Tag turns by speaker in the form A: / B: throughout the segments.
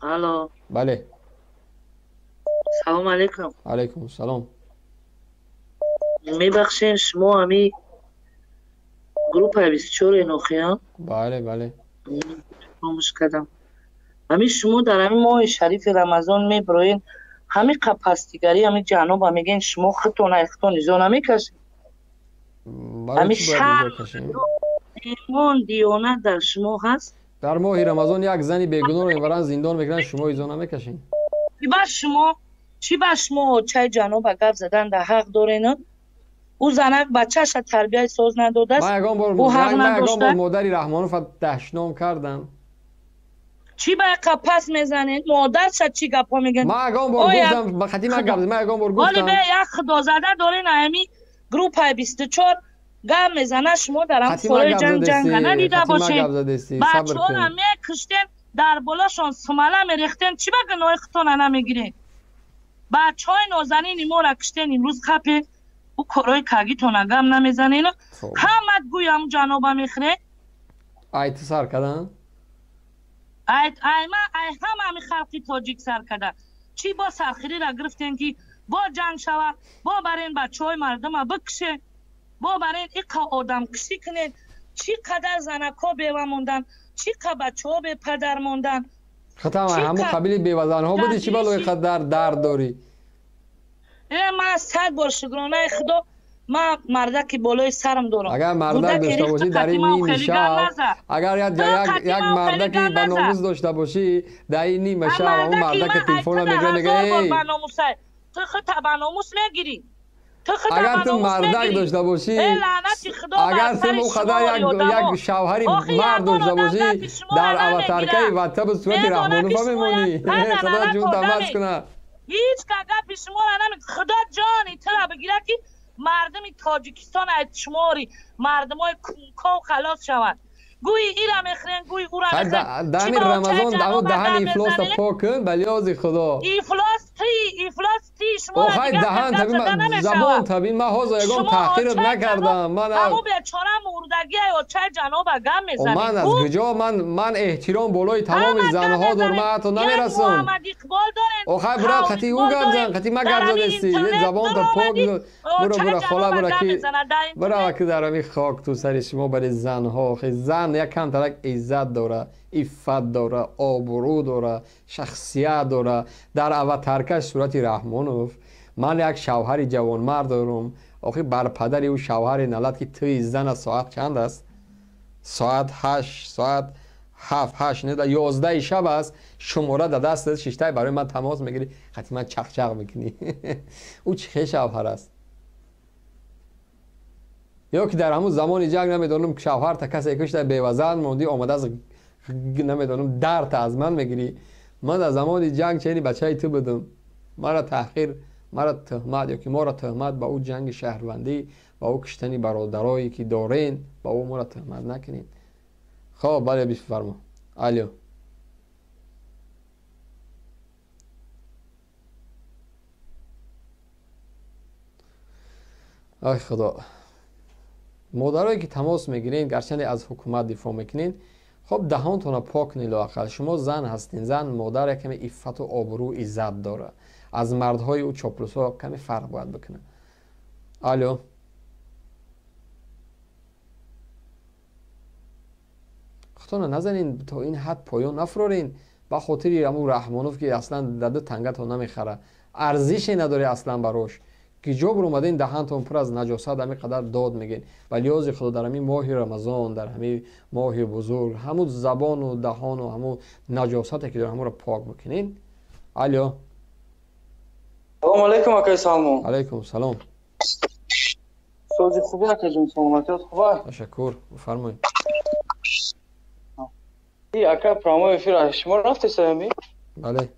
A: Алло.
B: Бале.
A: Салом алейкум.
B: Алейкум салом.
A: Мебахшен, шумо ҳами группаи 24 нохиям?
B: Бале, бале.
A: Хомӯш кардам. Ҳами шумо дар ҳами моҳи шарифи Рамазон мебироен, ҳами қапастигарӣ, ҳами ҷаноба мегӯен, шумо худтон ай худтон изо намекашед?
B: Ҳами шарм,
A: имон, диёнат дар шумо ҳаст?
B: Дар моҳи Рамазон як зани бегуноҳро мебаранд, зиндон мекунанд, шумо изо намекашед?
A: Чӣ ба шумо очаи ҷаноба гап задан дар ҳақ дорен? Ӯ занак бачаша тарбияи соз надодааст.
B: Ман ягон бор
A: ӯ ҳақ надошта.
B: Модари Раҳмонова дашном кардам.
A: Чӣ ба яқа пас мезанед? Модарша чӣ гапҳо мегӯяд?
B: Ман ягон бор гуфтам, ба хати ман гап, ман ягон бор гуфтам.
A: Оли бе як худозада дорен, ҳами группаи 24 гап мезана, шумо дар ҳам форои ҷанг ҷанга надида бошед. Бачаҳоро мекуштен, дар болошон сумала мерехтен, чӣ ба гуноҳи худтона намегиред? Бачаҳои нозанини моро куштен, имрӯз хапе ӯ корҳои кагитона гап намезанен. Ҳамат гӯй ҳам ҷаноба мехӯред.
B: Ай ту сар кардан?
A: Ай ай ма ай ҳама ҳами халқи тоҷик сар карда. Чӣ бо сархириро гирифтен ки бо ҷанг шава, бо барен бачаҳои мардума бикушен, бо барен иқа одамкушӣ кунен. Чӣ қадар занакҳо бева мондан, чӣ қа бачаҳо бепадар мондан.
B: Хатам ҳамун қабили бевазанҳо будӣ, чӣ балои қадар дард дорӣ?
A: Ман 100 бор шукронаи худо, ман мардаки болои сарам дорам.
B: Агар мардак дошта бошӣ дар ин нима шаб, агар як мардаки ба номус дошта бошӣ дар ин нима шаб, ҳамун мардаки телефонро мегирад, мегӯяд: эй,
A: ту худта ба номус мегирӣ.
B: Агар ту мардак дошта бошӣ, агар ту он қадар як шавҳари мард дошта бошӣ, дар аватаркаи ватсапу сурати Раҳмонова мемонӣ. Худо ҷун тамаз кунад.
A: Ҳеҷ ка гапи шуморо наме. Худо ҷони тура бигира ки мардуми Тоҷикистон аз шумори мардумои кунков халос шаванд. Гӯи ира мехӯрен, гӯи ура мехӯрен.
B: Даҳани Рамазон даҳани ифлоса пок кун, ба лиҳози Худо.
A: Ифлос ти, ифлос ти, шумо
B: охай даҳан таби забон таби ман ҳозир ягон таҳқират накардам. Ман
A: ҳамун бечора мурдагия очаи ҷаноба гап мезанед.
B: Ман аз куҷо? Ман эҳтиром болои тамоми занҳо дорам, ман ҳатто намерасам.
A: Муҳаммад Иқбол дорен.
B: Охай бура қати ӯ гап зан, қати ман гап задасти. Забонта пок бура, бура хола, бура ки бура ки дар ҳамин хок ту сари шумо барои занҳо. Охи зан як камтарак иззат дора, иффат дора, обрӯ дора, шахсият дора. Дар аватаркаш сурати Раҳмонов. Ман як шавҳари ҷавонмард дорам. Охи бар падари ӯ шавҳари налат ки туи зана соат чанд аст? Соат 8, соат 7, 8, 9, 11 шаб аст. Шумора дар дастат шиштай барои ман тамос мегирӣ, хати ман чақчақ мекунӣ. Ӯ чӣ хел шавҳар аст? Ё ки дар ҳамун замони ҷанг намедонам шавҳарта касе кушта, бевазан мондӣ, омадааст намедонам дарта аз ман мегирӣ. Ман дар замони ҷанг чени бачаи ту будам. Мара таҳқир, мара тӯҳмат ё ки моро тӯҳмат ба ӯ ҷанги шаҳрвандӣ, ба ӯ куштани бародарое ки дорен, ба ӯ моро тӯҳмат накунед. Хоб, бале, бифармо. Алё. Ай Худо. Модарое ки тамос мегирен, гарчанде аз ҳукумат дифоъ мекунед, хоб даҳонтонро пок кунед лоақал. Шумо зан ҳастед, зан модар як каме иффату обрӯ, иззат дорад. Аз мардҳои ӯ чоплусҳо каме фарқ бояд бикунад. Алё. Худтонро назанед, то ин ҳад поён нафурорен. Ба хотири ҳамун Раҳмонов ки аслан дар ду тангатон намехарад, арзише надоред аслан барош. Ки ҷо буромаден даҳантон пур аз наҷосат, ҳамин қадар дод мегӯед. Ба лиҳози Худо дар ҳамин моҳи Рамазон, дар ҳамин моҳи бузург, ҳамун забону даҳону ҳамун наҷосате ки доред, ҳамонро пок бикунед. Алё.
C: Салом алейкум, акай Салмон.
B: Алейкум салом.
C: Сози хубе, акаҷон, саломатият хуба?
B: Ташаккур, бифармоед.
C: Ака, прямой эфир шумо рафтеса ҳами?
B: Бале.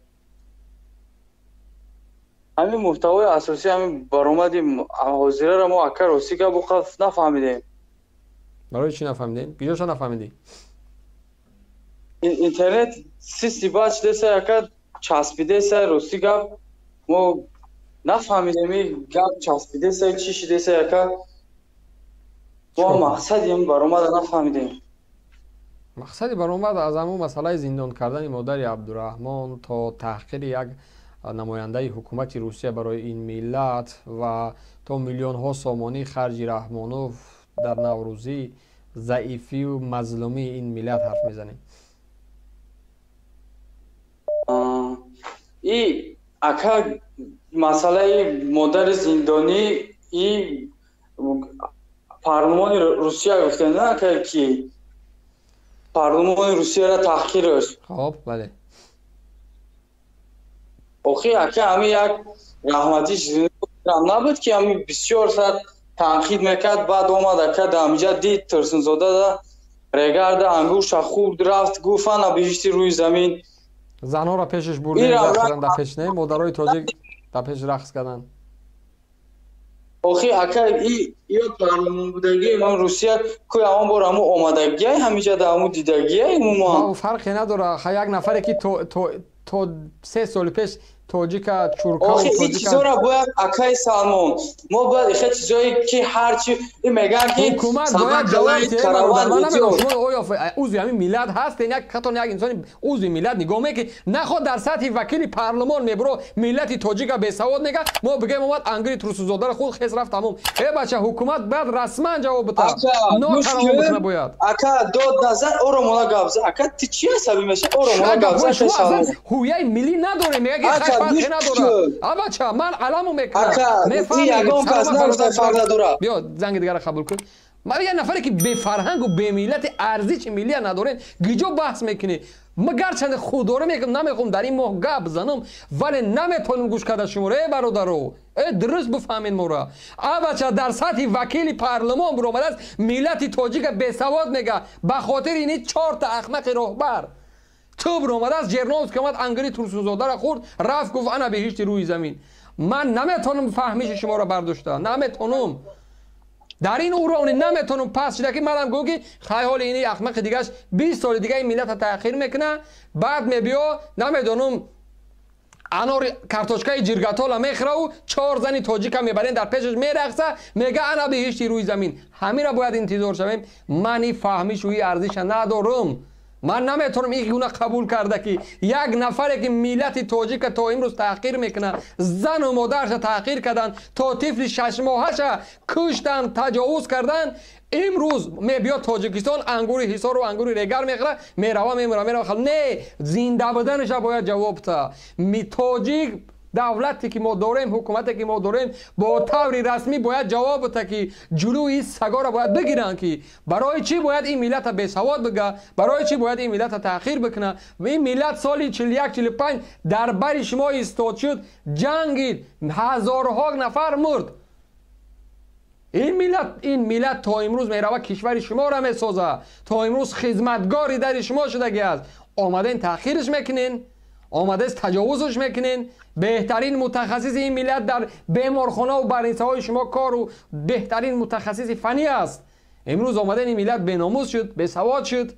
C: Ҳамин муҳтавои асосии ҳамин баромади ҳозираро мо ака ростӣ гап боқаф нафаҳмидем.
B: Барои чӣ нафаҳмидем? Куҷоша нафаҳмидӣ?
C: Интернет систи баъд шудеса, ака, часпидеса, ростӣ гап мо нафаҳмидем, ин гап часпидеса, чӣ шудеса, ака, мо мақсади ин баромада нафаҳмидем.
B: Мақсади баромад аз ҳамун масъалаи зиндон кардани модари Абдураҳмон то таҳқири як намояндаи ҳукумати Русия барои ин миллат ва то миллионҳо сомонӣ харҷи Раҳмонов дар Наврӯзӣ, заифию мазлумии ин миллат ҳарф мезанем.
C: И ака, масъалаи модари зиндонӣ и парлумони Русия гуфтем, на ака, ки парлумони Русияро таҳқир.
B: Хоб, бале.
C: Охи ака, ҳами як раҳматиш набуд, ки ҳами бисёр саат танқид мекард, баъд омад, ака, дар ҳамиҷа дид Турсунзода регарда ангурша хурд рафт, гуфт: ана биҳишти рӯи замин.
B: Занҳоро пешаш бурдем, рақс дар пеш, не, модарои тоҷик дар пеш рақс карданд.
C: Охи ака, ё парлумон будагӣ ман Русия кӯи ҳамон бор ҳамун омадагиай, ҳамиҷа дар ҳамун дидагиай умуман.
B: Фарқе надора, як нафаре ки то 3 соли пеш тоҷика чурка.
C: Охи, ин чизоро бояд, акаи Салмон, мо бояд ихе чизое ки ҳарчи мегӯянд ки
B: Ҳукумат бояд ҷавоб диҳад. Оё узви ҳамин миллат ҳастен? Як катон, як инсони узви миллат нигоҳ мекунӣ, наход дар сатҳи вакили парлумон мебуро, миллати тоҷика бесавод мега, мо бигӯем омад ангури Турсунзодаро худ хес рафт, тамом. Э бача, ҳукумат бояд расман ҷавоб бита, нотаравон бикуна бояд.
C: Ака, дод назар, оромона гап за. Ака, ти чи асабӣ меша? Оромона гап за.
B: Ҳувияи миллӣ надорем, мега ки фарқе надорад. А бача, ман аламу мекунам. Биё, занги дигара қабул кун. Ман як нафаре ки бефарҳангу бемиллати, арзиши миллия надорем, гиҷо баҳс мекунӣ? Ма гарчанде худдорӣ мекунам, намехоҳам дар ин моҳ гап занам, вале наметавонам гӯш карда шуморо. Э бародаро, э дуруст бифаҳмед моро. А бача, дар сатҳи вакили парлумон биромадааст, миллати тоҷика бесавод мега ба хотири ини чорта ахмақи роҳбар. Ту биромадааст, Жириновский омад, ангури Турсунзодаро хӯрд, рафт, гуфт: ана биҳишти рӯи замин. Ман наметавонам фаҳмиши шуморо бардошта, наметавонам дар ин уровни, наметавонам пас шуда, ки манам гӯ ки хай, ҳоли ини ахмақи дигаш 20 соли дига ин миллата таъхир мекуна, баъд мебиё, намедонам, анори картошкаи ҷиргатола мехӯраву чор зани тоҷика мебарен, дар пешаш мерақса, мега: ана биҳишти рӯи замин. Ҳамира бояд интизор шавем. Ман и фаҳмишу и арзиша надорам. Ман наметавонам ин гуна қабул карда, ки як нафаре ки миллати тоҷика то имрӯз таҳқир мекунад, зану модарша таҳқир карданд, то тифли шашмоҳаша куштанд, таҷовуз карданд, имрӯз мебиёд Тоҷикистон, ангури Ҳисору ангури Регар мехӯра, мерава, мемира, мерава. Не, зинда буданаша бояд ҷавоб та. Тоҷик давлате ки мо дорем, ҳукумате ки мо дорем, бо таври расмӣ бояд ҷавоб бита, ки ҷулӯи сагоро бояд бигиранд, ки барои чӣ бояд ин миллата бесавод бига, барои чӣ бояд ин миллата таъхир бикуна. Ин миллат соли 41, 45 дар бари шумо истод шуд, ҷангид, ҳазорҳо нафар мурд ин миллат. Ин миллат то имрӯз мерава, кишвари шуморо месоза, то имрӯз хизматгори дари шумо шудагӣ аст. Омаден, таъхирш мекунен, омадест, таҷовузш мекунен. Беҳтарин мутахассиси ин миллат дар беморхонаву больницаҳои шумо кору беҳтарин мутахассиси фанӣ аст. Имрӯз омаден, ин миллат беномус шуд, бесавод шуд,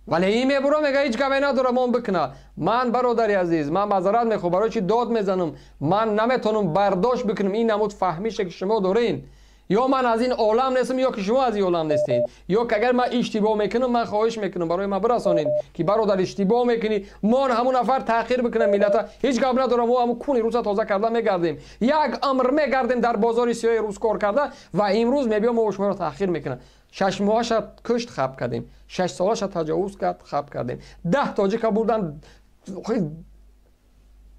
B: вале ин мебуро, мега: ҳеҷ гапе надора, мон бикуна. Ман, бародари азиз, ман маъзарат мехоҳам, барои чи дод мезанам. Ман наметавонам бардошт бикунам ин намуд фаҳмише ки шумо дорен. Ё ман аз ин олам нестам, ё ки шумо аз ин олам нестед. Ё ки агар ман иштибоҳ мекунам, ман хоҳиш мекунам, барои ман бирасонед, ки бародар, иштибоҳ мекунӣ. Мон ҳамун нафар таъхир бикунам миллата, ҳеҷ гап надорам. Мо ҳамун куни руса тоза карда мегардем, як амр мегардем дар бозори сиёҳи рус кор карда, ва имрӯз мебиём, мо шуморо таъхир мекунам. 6 моҳаша кушт, хаб кардем, 6 солаша таҷовуз кард, хаб кардем, 10 тоҷика бурдан,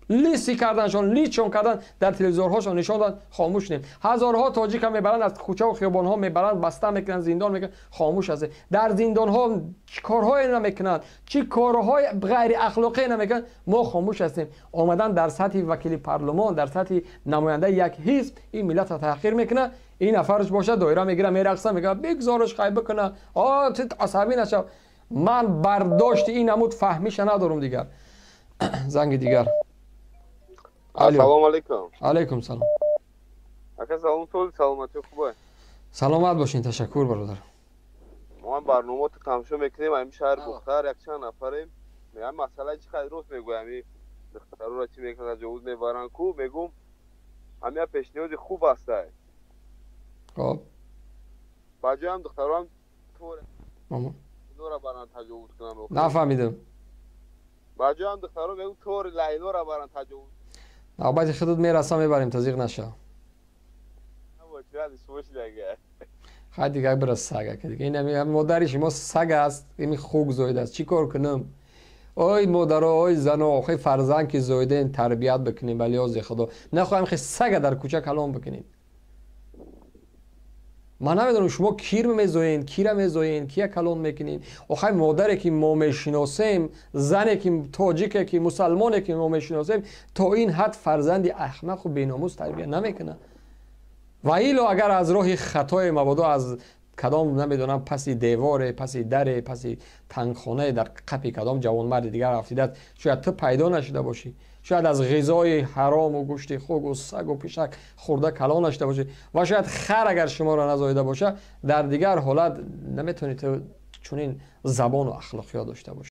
B: лиси карданшон, личшон кардан, дар телевизорҳошон нишон доданд, хомӯш шудем. Ҳазорҳо тоҷика мебаранд, аз кӯчаву хиёбонҳо мебаранд, баста мекунанд, зиндон мекунанд, хомӯш ҳастем. Дар зиндонҳо чӣ корҳое намекунанд, чӣ корҳои ғайриахлоқие намекунанд, мо хомӯш ҳастем. Омадан дар сатҳи вакили парлумон, дар сатҳи намояндаи як ҳизб ин миллатро таҳқир мекунад. Ин нафарш бошад, доира мегира, мерақса, мегӯяд: бигзорш, хай бикуна, асабӣ нашав. Ман бардошти ин намуд фаҳмиша надорам дигар. Занги дигар.
D: Ассалому алайкум.
B: Алайкум салом.
D: Ака, салом, тол саломатӣ хубе?
B: Саломат бошин, ташаккур, бародар.
D: Мо ҳам барномаото тамошо мекунем, ҳамин шаҳри Бухтар якчанд нафарем. Мегӯям, масъала чӣ қадр рост мегӯям, ҳамин духтароро чӣ мекунанд, таҷовуз мебаранд ку, мегӯм, ҳамин пешниҳоди хуб ҳастай.
B: Хоб.
D: Ба ҷоям духтароам Лайлоро баран таҷовуз кунанд.
B: Нафаҳмидам.
D: Ба ҷои ҳам духтаро мегӯм, тори Лайлоро баран таҷовуз.
B: Навбати худат мерасам, мебарем, тазиқ наша. Хай, дигар бира, сага. Ин модари шумо саг аст, ими хук зоидааст. Чӣ кор кунам? Ой модаро, ой зано, охи фарзанд ки зоиден, тарбият бикунем ба лиҳози худо. Нахоҳем хе сага дар кӯча калон бикунем. Ман намедонам, шумо кир мезоен, кира мезоен, кия калон мекунем. Охай, модаре ки мо мешиносем, зане ки тоҷике ки мусалмоне ки мо мешиносем, то ин ҳад фарзанди аҳмақу беномус тарбия намекунад. Ва ило агар аз роҳи хатое, мабодо аз кадом, намедонам, паси деворе, паси даре, паси тангхонае, дар қапи кадом ҷавонмарди дигар афтидааст, шояд ту пайдо нашуда бошӣ, шояд аз ғизои ҳарому гӯшти хугу сагу пишак хӯрда калон нашуда бошӣ ва шояд хар агар шуморо назоида боша, дар дигар ҳолат наметавонӣ ту чунин забону ахлоқиёт дошта бошӣ.